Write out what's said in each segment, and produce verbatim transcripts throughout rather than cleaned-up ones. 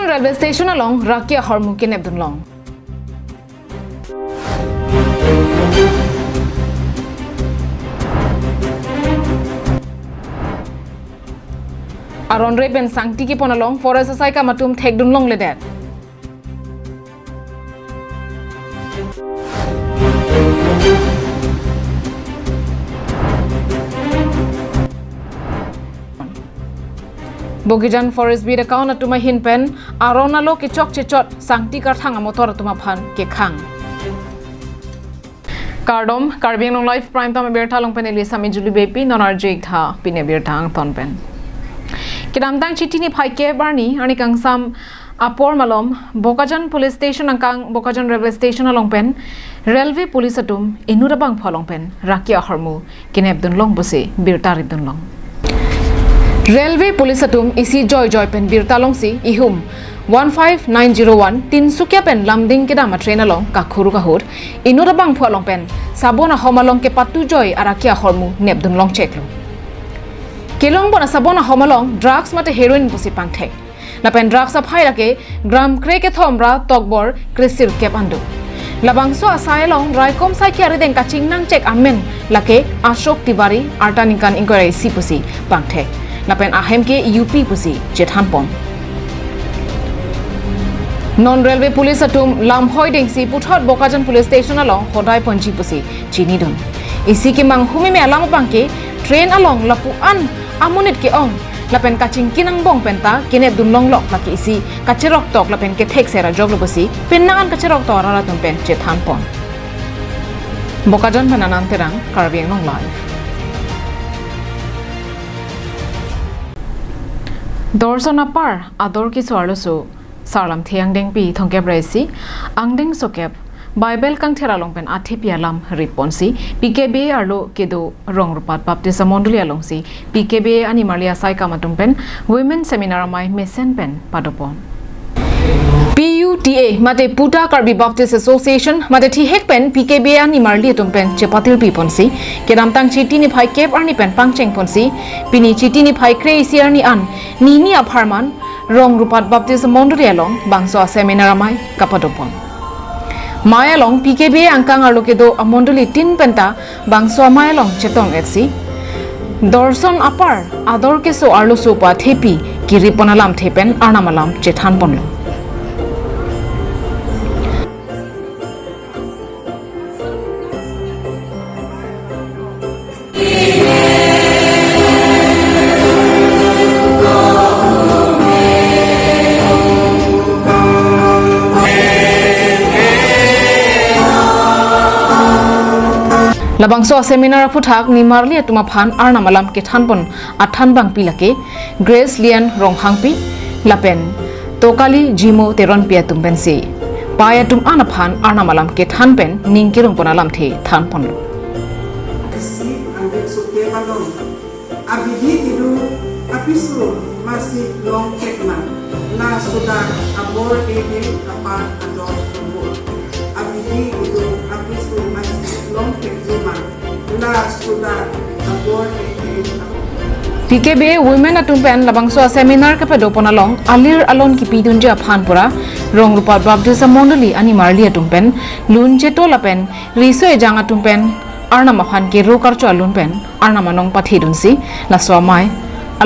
Railway station along raki ahormu kenep dunlong. Aron re pen sangti kepon along forest asaikam atum thekdun longledet. Bokajan Forest Beat account atum ahin pen aron alo kechok chechot sangti karthang amotor atum aphan kekhang. Kardom, Karbi Anglong Live Prime Time abirta along pen neli Sami Juli Beypi, non arju-ik tha pini abirta angton pen. Kedamtang Chiti niphai kep arni, arni kangsam apor malom, Bokajan Police Station angkang Bokajan Railway Station along pen Railway Police atum inut abangphu along pen raki ahormu kenep dunlong pusi birta rit dunlong. Railway Police atum isi joijoi pen birta longsi ihum one five nine zero one Tinsukia pen Lumding kedam atrain along kakhuru kahur inut abangphu along pen sabon ahom along kepatu joi araki ahormu nep dunlong cheklo. Kelong bon asabon ahom along drugs mate heroin pusi pangthek. Lapen drugs aphai lake gram kre kethom ra tokbor kresirkep an do. Labangso asai along raikom saikhi arideng kachingnang chek amen lake Ashok Tiwari, arta ningkan ingkoi ra isi pusi pangthek. Lapen ahem ke U P pusi chethanpon. Non Railway Police atum lamhoi dengsi puthot Bokajan Police Station along hodai ponji pusi chinidun. Isi kemang humime alam abangke train along lapu-an amonit ke-ong lapen kachingki angbong penta kenep dunlonglok lake isi kacheroktok lapen kethek sera joklo pusi penang an kacheroktok arat atum pen chethanpon. Bokajan pen Anand Terang, Karbi Anglong Live. Dorson apar, ador keso arloso, Sarlamthe angdengpi thomkep ra isi, angdeng sokep, Bible kangthir along pen athepi alam rit ponsi, P K B A arlo kedo Rongrupat Baptist Amondoli alongsi, P K B A animarli asaikam atum pen, Women Seminar amei mesen pen padopon. P U T A, mate Puta Karbi Baptist Association, mate thihek pen P K B A animarli atum pen chepatirpi ponsi, kedamtang Chiti niphai kep arni pen pangcheng ponsi, pini Chiti niphai kre isi arni an, nini apharman, Rongrupat Baptist Mondoli along bangso a-seminar amei kapadopon. Mei along P K B A angkang arlo kedo amondoli tin penta bangso amei along chetong etsi dorson apar ador keso arloso pu athepi keripon alamthe pen arnam alam chethanponlo. Labangso a-seminar aphuthak nimarli atum aphan arnam alam kethanpon athanbangpi lake Grace Lian Ronghangpi lapen Tokali Jimo Teronpi atum pensi pai atum an aphan arnam alam kethan pen ning kerungpon alamthe thanponlo. Isi angdeng sokep along abidi kedo apiso masi longthek ma, la soda abor ede apar ador abor. Abidi kedo apiso masi longthek ma, la soda abor ede apar. P K B A Women atum pen labangso a-seminar kepadopon along alir alon kipidunji aphan pura Rongrupat Baptist Amondoli animarli atum pen lun cheto lapen riso ejang atum pen arnam aphan kero karcho alun pen arnam anong pathedunsi laso amei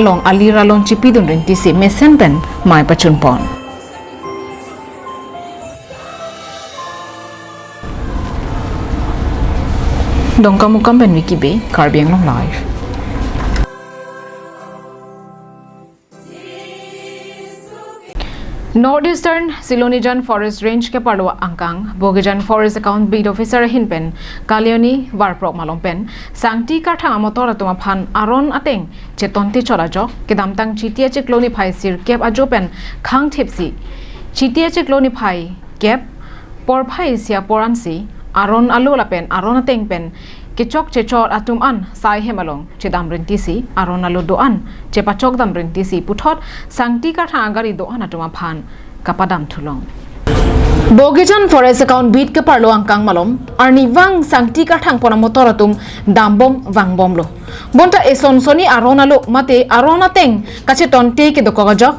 along alir alon chipidun rinti si mesen pen mei pachunpon. Dongkamukam pen Vicky Bey, Karbi Anglong Live. North Eastern Silonijan Forest Range keparlo angkang, Bokajan Forest Account Beat Officer ahin pen, Kalioni Varprok malom pen, sangti karthang amotor atum aphan aron ateng cheton techot ajok, kedamtang Chiti achiklo niphai sirkep ajo pen khangthipsi, Chiti achiklo niphai kep, porphai isi apor ansi, aron alo lapen aron ateng pen, kechok chechot atum an sai hem along chedam rinti si, aron alo do-an chepachok dam rinti si puthot sangti karthang agari do-an atum aphan kapadam thulong. Bokajan Forest Account Beat keparlo angkang malom, arnivang sangti karthang pon amotor atum dambom vangbomlo. Bonta eson soni aron alo mate aron ateng kachetonte kedokok ajok,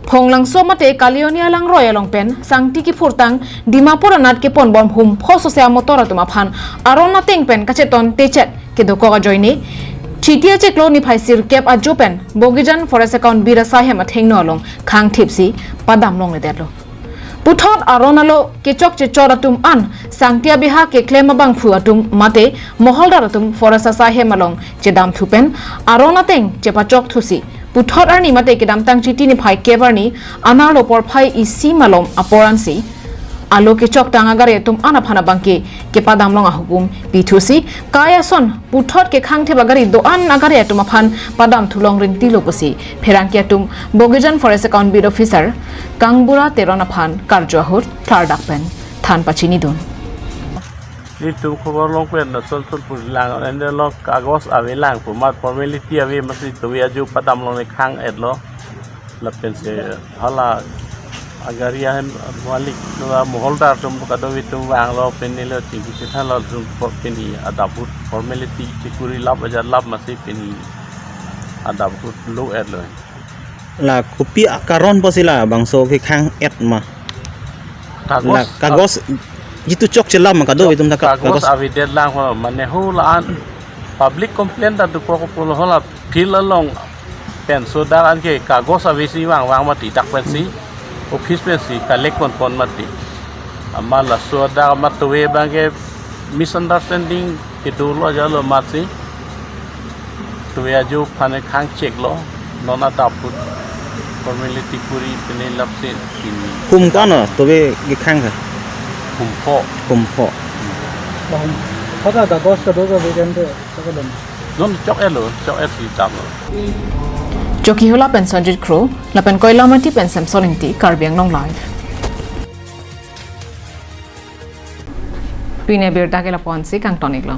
Phonglangso mate Kalioni alangroi along pen sangti kiphurtang Dimapur anat keponbom hum pho sose amotor atum aphan aron ateng pen kacheton techet kedokok ajoine Chiti achiklo niphai sirkep ajo pen Bogijan Forest Account Bira Sahem athengno along khangthipsi padam longledetlo. Puthot aron alo kechok chechor atum an sangti abeha keklem abangphu atum mate moholdar atum Forest Sahem along chedamthu pen aron ateng chepachokthusi puthot arni mate kedamtang Chiti niphai kep arni anerlo porphai isi malom apor ansi alo kechoktang agari atum an aphan abangke kepadam long ahukum pithusi kai ason puthot kekhangthip agari do-an agari atum aphan padamthu long rintilo pusi pherangke atum Bogijan Forest Account Bira Officer Kangbura Teron aphan karju ahut klardak pen than pachinidun. Nelitum khobor long pen na son son pur lang, ende lo kagos avelang pu amat formality ave amatsi tuve ajo padam longle khang-etlo. Lapensi hala agari ahem malik nua moholdar atum kadokave atum vanglo pen neli chingki chethanlo atum po pini adap ahut formality chekuri lap aja lap amatsi pini adap ahut lo-etlo. La kopi akaron pusi labangso kekhang-et ma? La kagos, kagos jitu chok chelam ma kadokave atum ta ka-, kagos kagos avedet lang ho, mane ho la-an public complaint ta dopo ko pulo, hala field along pen sodak anke kagos avesi vangvang mati dak pensi office pensi collect ponpon mati. Amat laso adak amat tuve abangke misunderstanding kedolo ajalo amatsi tuve ajo aphan khangcheklo, non adap ahut formality kuri pini lapsi pini. Hum ko-an tuve kekhang ke? Hum pho. Hum pho. Apot kagos kadokave ante choklo. Non chok-etlo, chok-etsi damlo. Chokihola pen Sanjit Kro, lapen Koilamati pen Samson Ingti, Karbi Anglong Live. Pini abirta ke lapu-ansi kangton-iklo.